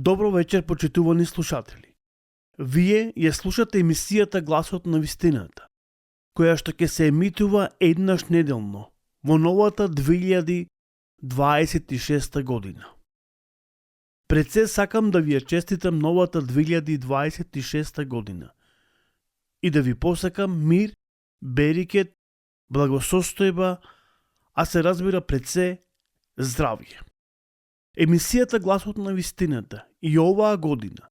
Добро вечер, почитувани слушатели. Вие ја слушате емисијата Гласот на вистината, која што ќе се емитува еднаш неделно во новата 2026 година. Пред се сакам да ви ја честитам новата 2026 година и да ви посакам мир, берикет, благосостојба, а се разбира пред се здравје. Емисијата Гласот на вистината и оваа година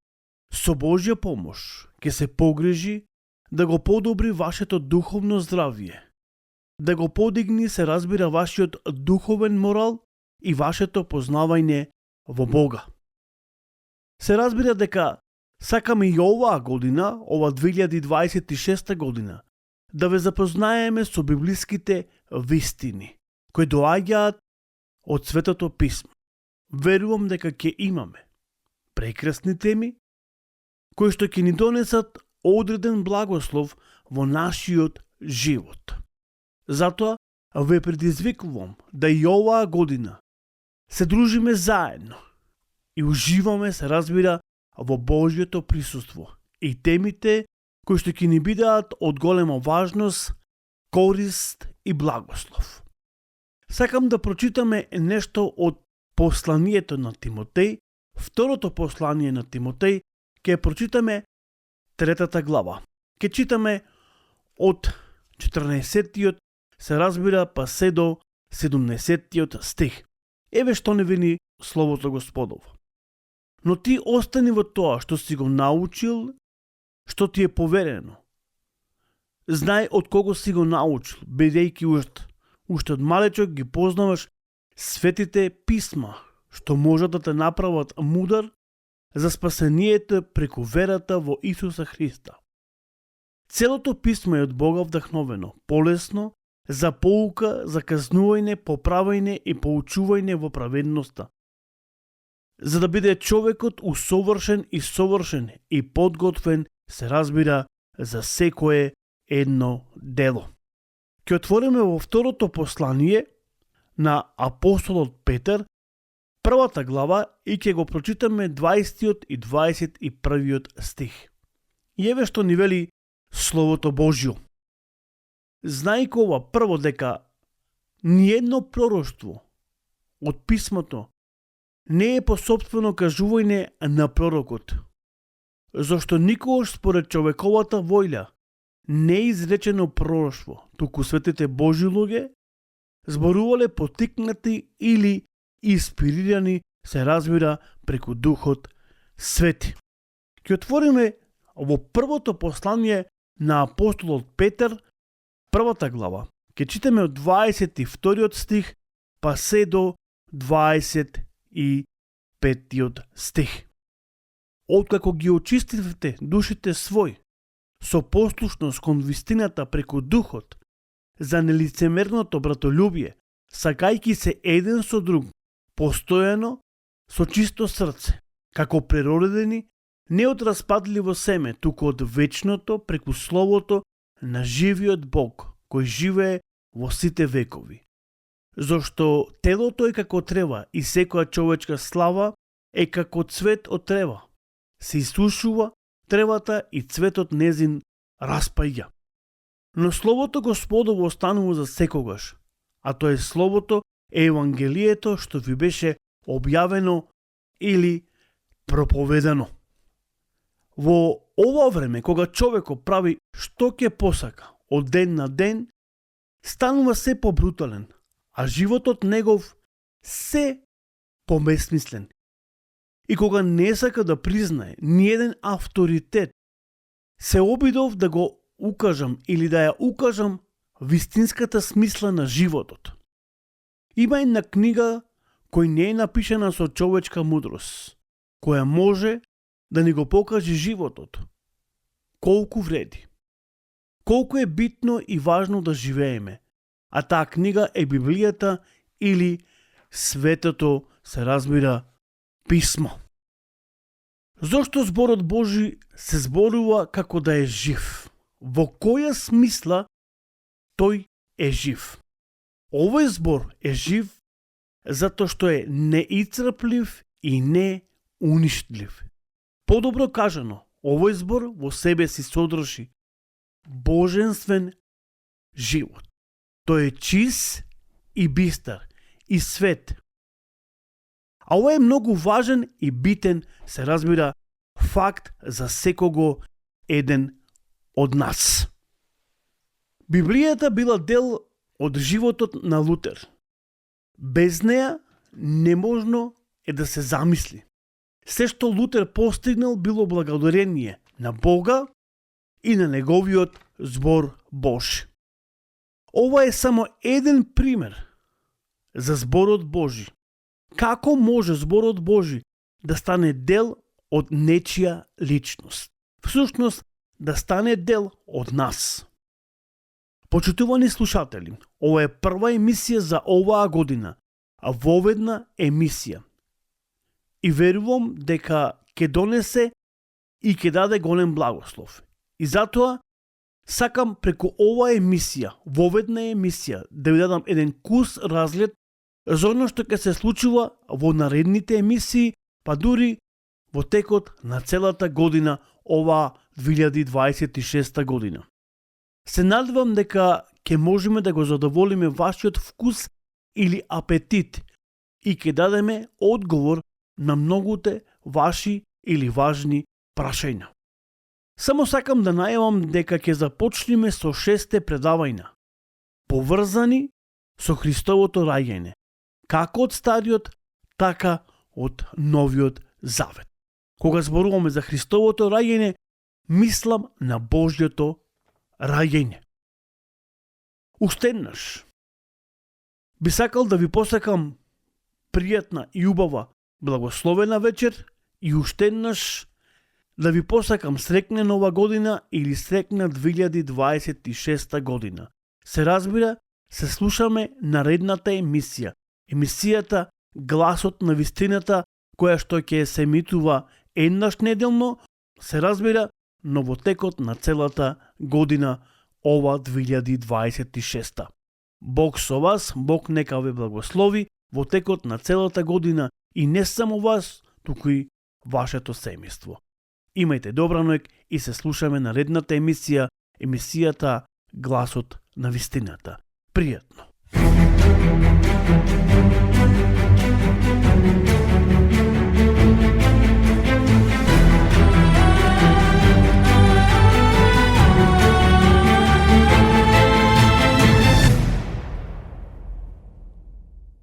со Божја помош ќе се погрежи да го подобри вашето духовно здравје, да го подигни се разбира вашиот духовен морал и вашето познавање во Бога. Се разбира дека сакаме и оваа година, ова 2026 година, да ве запознаеме со библиските вистини кои доаѓаат од Светото писмо. Верувам дека ќе имаме прекрасни теми кои што ќе ни донесат одреден благослов во нашиот живот. Затоа ве предизвикувам да и оваа година се дружиме заедно и уживаме, се разбира, во Божјото присуство и темите кои што ќе ни бидеат од голема важност, корист и благослов. Сакам да прочитаме нешто од посланието на Тимотеј, второто послание на Тимотеј, ќе прочитаме 3 глава. Ќе читаме од 14-тиот, се разбира, па се до 70-тиот стих. Еве што не вели Словото Господово. Но ти остани во тоа што си го научил, што ти е поверено. Знај од кого си го научил, бидејќи уште од малечок ги познаваш светите писма, што можат да те направат мудар за спасението преку верата во Исуса Христа. Целото писмо е од Бога вдахновено, полесно, за поука, за казнување, поправање и поучување во праведноста, за да биде човекот усовршен и совршен и подготвен, се разбира, за секое едно дело. Ќе отвориме во второто послание на апостолот Петар, 1 глава, и ќе го прочитаме 20 и 21 стих. И еве што ни вели Словото Божјо. Знајко ова прво дека ниедно пророштво од писмото не е по сопствено кажување на пророкот, зашто никогаш според човековата воља не е изречено пророштво, туку светите Божји луѓе зборувале потикнати или инспирирани, се разбира, преку Духот Свети. Ќе отвориме во првото послание на апостолот Петар, 1 глава. Ќе читаме од 22 стих па се до 25 стих. Откако ги очистивте душите свој со послушност кон вистината преку Духот, за нелицемерното братолюбие, сакајки се еден со друг, постојано, со чисто срце, како преродени, не од распадливо семе, туку од вечното преку Словото на живиот Бог, кој живее во сите векови. Зошто телото е како трева и секоја човечка слава е како цвет од трева. Се исушува тревата и цветот незин распаѓа. Но Словото Господово останува за секогаш, а тоа е Словото Евангелието што ви беше објавено или проповедано. Во ова време, кога човекот прави што ќе посака од ден на ден, станува се побрутален, а животот негов се помесмислен. И кога не сака да признае ниеден авторитет, се обидов да го укажам или да ја укажам вистинската смисла на животот. Има една книга која не е напишана со човечка мудрост, која може да ни го покаже животот. Колку вреди. Колку е битно и важно да живееме. А таа книга е Библијата или Светото, се разбира, писмо. Зошто зборот Божи се зборува како да е жив? Во која смисла тој е жив? Овој збор е жив затоа што е неисцрплив и не уништлив. Подобро кажано, овој збор во себе си содржи божествен живот. Тој е чист и бистар и свет. А ова е многу важен и битен, се разбира, факт за секого еден од нас. Библијата била дел од животот на Лутер. Без неа неможно е да се замисли. Се што Лутер постигнал било благодарение на Бога и на неговиот збор Божи. Ова е само еден пример за зборот Божи. Како може зборот Божи да стане дел од нечија личност? Всушност, да стане дел од нас. Почитувани слушатели, ова е прва емисија за оваа година, а воведна емисија. И верувам дека ќе донесе и ќе даде голем благослов. И затоа сакам преку оваа емисија, воведна емисија, да ви дадам еден кус разглед за оно што ќе се случува во наредните емисии, па дури во текот на целата година, оваа 2026 година. Се надевам дека ќе можеме да го задоволиме вашиот вкус или апетит и ќе дадеме одговор на многуте ваши или важни прашања. Само сакам да најавам дека ќе започнеме со 6 предавања, поврзани со Христовото раѓање, како од Стариот, така од Новиот Завет. Кога зборуваме за Христовото раѓање, мислам на Божјото раѓање. Уште еднаш би сакал да ви посакам пријатна и убава благословена вечер и уште еднаш да ви посакам среќна нова година или среќна 2026 година. Се разбира, се слушаме наредната емисија. Емисијата Гласот на вистината, која што ќе се емитува еднаш неделно, се разбира, но во текот на целата година, ова 2026. Бог со вас, Бог нека ве благослови во текот на целата година и не само вас, туку и вашето семејство. Имајте добра ноќ и се слушаме наредната емисија, емисијата Гласот на вистината. Пријатно!